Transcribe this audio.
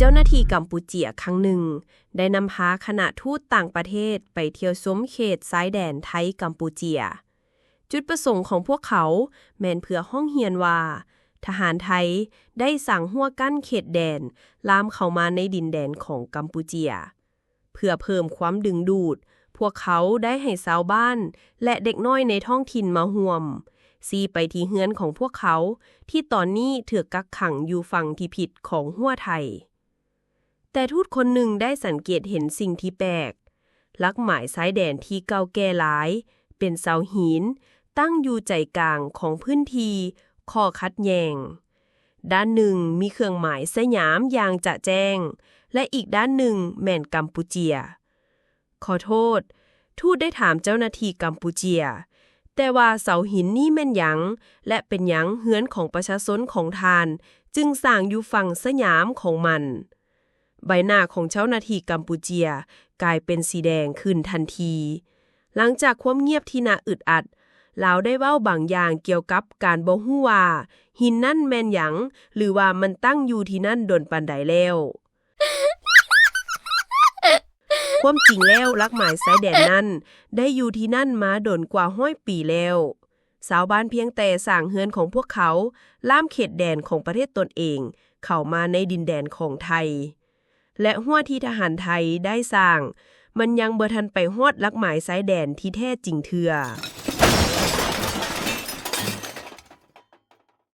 ເຈົ້າໜ້າທີ່ກຳປູເຈຍຄັ້ງໜຶ່ງ ໄດ້ນຳພາຄະນະທູດຕ່າງປະເທດໄປທ່ຽວຊົມເຂດຊາຍແດນໄທ-ກຳປູເຈຍ. ຈຸດປະສົງຂອງພວກເຂົາແມ່ນເພື່ອຮ້ອງຮຽນວ່າ ທະຫານໄທໄດ້ສ້າງຮົ້ວກັ້ນເຂດແດນ ລາມເຂົ້າມາໃນດິນແດນຂອງກຳປູເຈຍ. ເພື່ອເພີ່ມຄວາມດຶງດູດ, ພວກເຂົາໄດ້ໃຫ້ຊາວບ້ານ ແລະ ເດັກນ້ອຍໃນທ້ອງຖິ່ນມາຮ່ວມ, ຊີ້ໄປທີ່ເຮືອນຂອງພວກເຂົາ ທີ່ຕອນນີ້ຖືກກັກຂັງຢູ່ຝັ່ງທີ່ຜິດຂອງຮົ້ວໄທ. ແຕ່ທູດຄົນໜຶ່ງໄດ້ສັງເກດເຫັນສິ່ງທີ່ແປກ. ຫຼັກໝາຍຊາຍແດນທີ່ເກົ່າແກ່ຫຼາຍ ເປັນເສົາຫີນ ຕັ້ງຢູ່ໃຈກາງຂອງພື້ນທີ່ຂໍ້ຂັດແຍ່ງ. ດ້ານໜຶ່ງມີເຄື່ອງໝາຍສະຫຍາມຢ່າງຈະແຈ້ງ ແລະ ອີກດ້ານໜຶ່ງແມ່ນກຳປູເຈຍ. ຂໍໂທດ, ທູດໄດ້ຖາມເຈົ້າໜ້າທີ່ກຳປູເຈຍ ແຕ່ວ່າເສົາຫີນນີ້ແມ່ນຫຍັງ ແລະ ເປັນຫຍັງເຮືອນຂອງປະຊາຊົນຂອງທ່ານຈຶ່ງສ້າງຢູ່ຝັ່ງສະຫຍາມຂອງມັນ? ໃບໜ້າຂອງເຈົ້າໜ້າທີ່ກຳປູເຈຍກາຍເປັນສີແດງຂຶ້ນທັນທີ. ຫຼັງຈາກຄວາມງຽບທີ່ໜ້າອຶດອັດ, ລາວໄດ້ເວົ້າບາງຢ່າງກ່ຽວກັບການບໍ່ຮູ້ວ່າຫີນນັ້ນແມ່ນຫຍັງ ຫຼືວ່າມັນຕັ້ງຢູ່ທີ່ນັ້ນດົນປານໃດແລ້ວ. ຄວາມຈິງແລ້ວ, ຫຼັກໝາຍຊາຍແດນນັ້ນໄດ້ຢູ່ທີ່ນັ້ນມາດົນກວ່າຮ້ອຍປີແລ້ວ. ຊາວບ້ານພຽງແຕ່ສ້າງເຮືອນຂອງພວກເຂົາ ລາມເຂດແດນຂອງປະເທດຕົນເອງເຂົ້າມາໃນດິນແດນຂອງໄທ ແລະ ຮົ້ວທີ່ທະຫານໄທໄດ້ສ້າງ ມັນຍັງບໍ່ທັນໄປຮອດຫຼັກໝາຍຊາຍແດນທີ່ແທ້ຈິງເທື່ອ.